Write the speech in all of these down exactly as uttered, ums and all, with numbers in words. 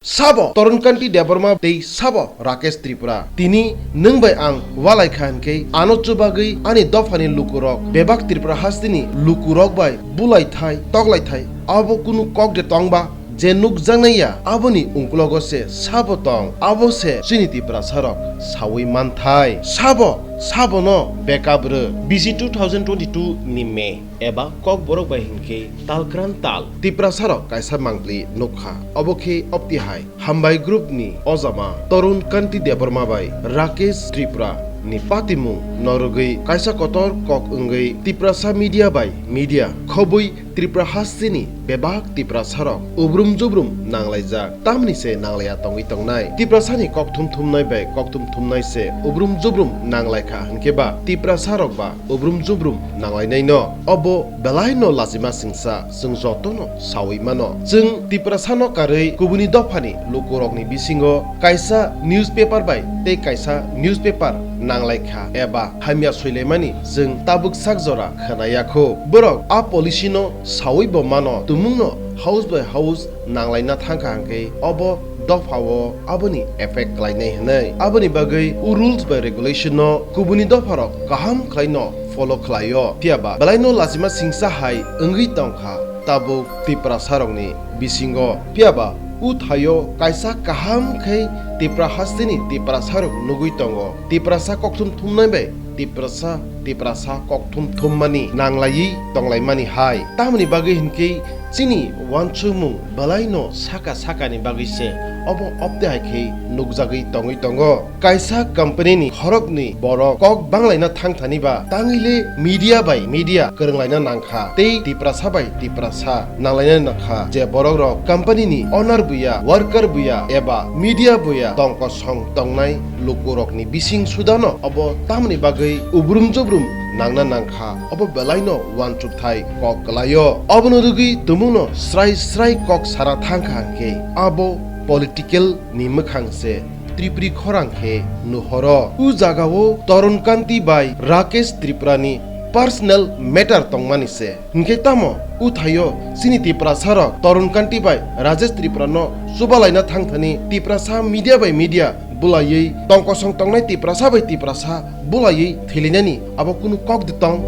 Sabo Tarun Kanti Debbarma tei sabo Rakesh Tripura. Tini nwng bai ang walai kha hinkhe ano chubagwi ani dophani lukurok bebak Tripura hasteni lukurok bai bulaithai, toklaithai abo kunu kok de tongba? Je nukjaknai ya, aboni ungkulogo se sabo tong, abo se chini Tiprasarok saui manthai. Sabo, sabono backup rw. Bisi two thousand twenty-two ni May eba Kokborok bai hinkhe talkran tal Tiprasarok kaisa mangpli nukha. Obo khe opti hai Hambai Group ni ojama Tarun Kanti Debbarma bai Rakesh Tripura ni patimung norogwi kaisa kotor kok wngwi Tiprasa media bai media khobwi Tripura hasteni bebak Tiprasarok ubrum jubrum nanglaijak, tamni se nanglaiya tongwi tongnai. Tiprasani kokthum thumnai bai kokthum thumnai se ubrum jubrum nanglaikha hinkhe ba Tiprasarok ba ubrum jubrum nanglainaino. Obo belaino lachima singsa, chwng jotono saui mano. Chwng Tiprasano karwi kubuni dophani lukurokni bisingo kaisa newspaper bai tei kaisa newspaper nanglaikha eba hamya soilaimani chwng tabuk sak jora khwnaya kho. Borok a policy no saui bo mano, tumungno house by house nanglaina thangkha hinkhe obo dophao aboni effect klainai hinwi. Aboni bagwi o rules by regulation no kubuni dopharok kaham khlaino follow khlaio. Phiyaba belaino lachima singsa hai wngwi tongkha tabuk Tiprasarokni bisingo. Phiyaba o thaio kaisa kaham khe Tipra hasteni Tiprasarok nugwi tongo. Tiprasa kokthum thumnai bai Tiprasa, Tiprasa kokthum thummani nanglaiwi tonglaimani hai. Tamoni bagwi hinkhe chini uansukmung belaino saka sakani bagwi se obo opte hai khe nukjagwi tongwi tongo. Kaisa company ni khoroknwi borok kok banglaina thangthani ba tangwi le media bai media kwrwnglaina nangkha tei Tiprasa bai Tiprasa nanglaina nangkha. Je borok rok company ni owner buya, worker buya eba media buya tong kosong tongnai lukurokni bising sudano obo tamoni bagwi ubrum jubrum nangna nangkha, obo belaino uansukthai kok kwlaio. Obono rwgwi tumungno srai srai kok sana thangkha hinkhe abo political ni mwkhang se Tripuri khorang khe nuhoro. O jagao Tarun Kanti bai Rakesh Tripura ni personal matter tongmani se. Hinkhe tamo o thaio chini Tiprasarok Tarun Kanti bai Rajesh Tripura no chubalaina thangthani Tiprasa media bai media bulaiwi tong kosong tongnai Tiprasa bai Tiprasa bulaiwi thwilainani abo kunu kok de tong?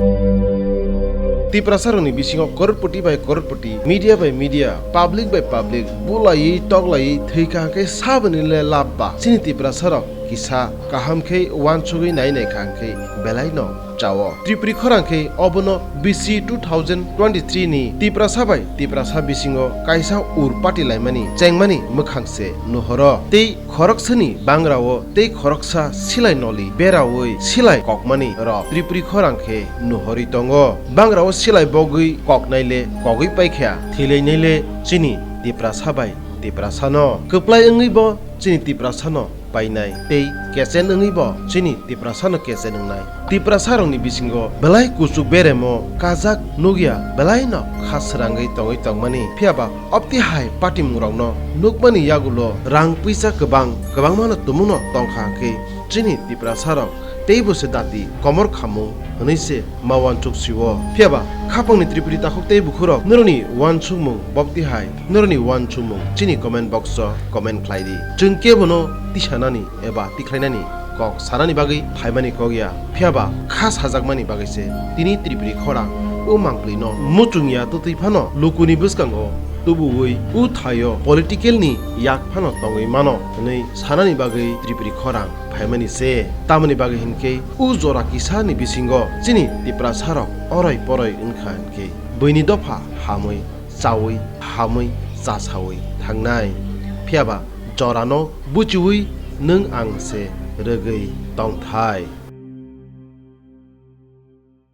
Tiprasarokni bisingo crorepoti bai crorepoti, media bai media, public bai public bulaiwi toklaiwi thwikha hinkhe saboni le lab ba? Chini Tiprasarok kisa kaham khe uansugwi nai naikha hinkhe belaino chao. Tripuri khorang khe obono bisi two thousand twenty-three ni Tiprasa bai Tiprasa bisingo kaisa ur pati laimani chengmani mwkhang se nuhoro. Tei khoroksani bangrao tei khoroksa silai noli beraui silai kokmani rok Tripuri khorang khe nuhorwi tongo. Bangrao silai bogwi koknai le kogwi paikha, thwilainai le chini Tiprasa bai Tiprasano. Kwplai wngwi bo chini Tiprasano painai tei kechen wngwi bo chini Tiprasano kechen wngnai. Tiprasarokni bisingo belai kuchuk beremo kajak nukya belaino kha srangwi tongwi tongmani. Phiyaba opti hai patimungrokno nukmani yagulo rang puisa kwbang kwbangmano tumungno tongkha hinkhe chini Tiprasarok teibo se dati komor khamung hwnwi se ma uansuk sio. Phiyaba khapangni Tripuri takhuk tei bukhurok norokni uansukmung bopti hai, norokni uansukmung chini comment box o comment khlai di. Chwng kebono tisanani eba tikhlainani kok sanani bagwi phaimani kok ya, phiyaba kha sajakmani bagwi se tini Tripuri khorang o mangpli no muchung ya twtwi phano lukuni bwskango tubuwi o thaio political ni yak phano tongwi mano hwnwi sanani bagwi Tripuri khorang phaimani se. Tamoni bagwi hinkhe o jora kisa ni bisingo chini Tiprasarok oroi poroi wngkha hinkhe buini dopha hamwi chaui hamwi chasaui thangnai. Phiyaba jorano buchiui nwng ang se rwgwi tongthai.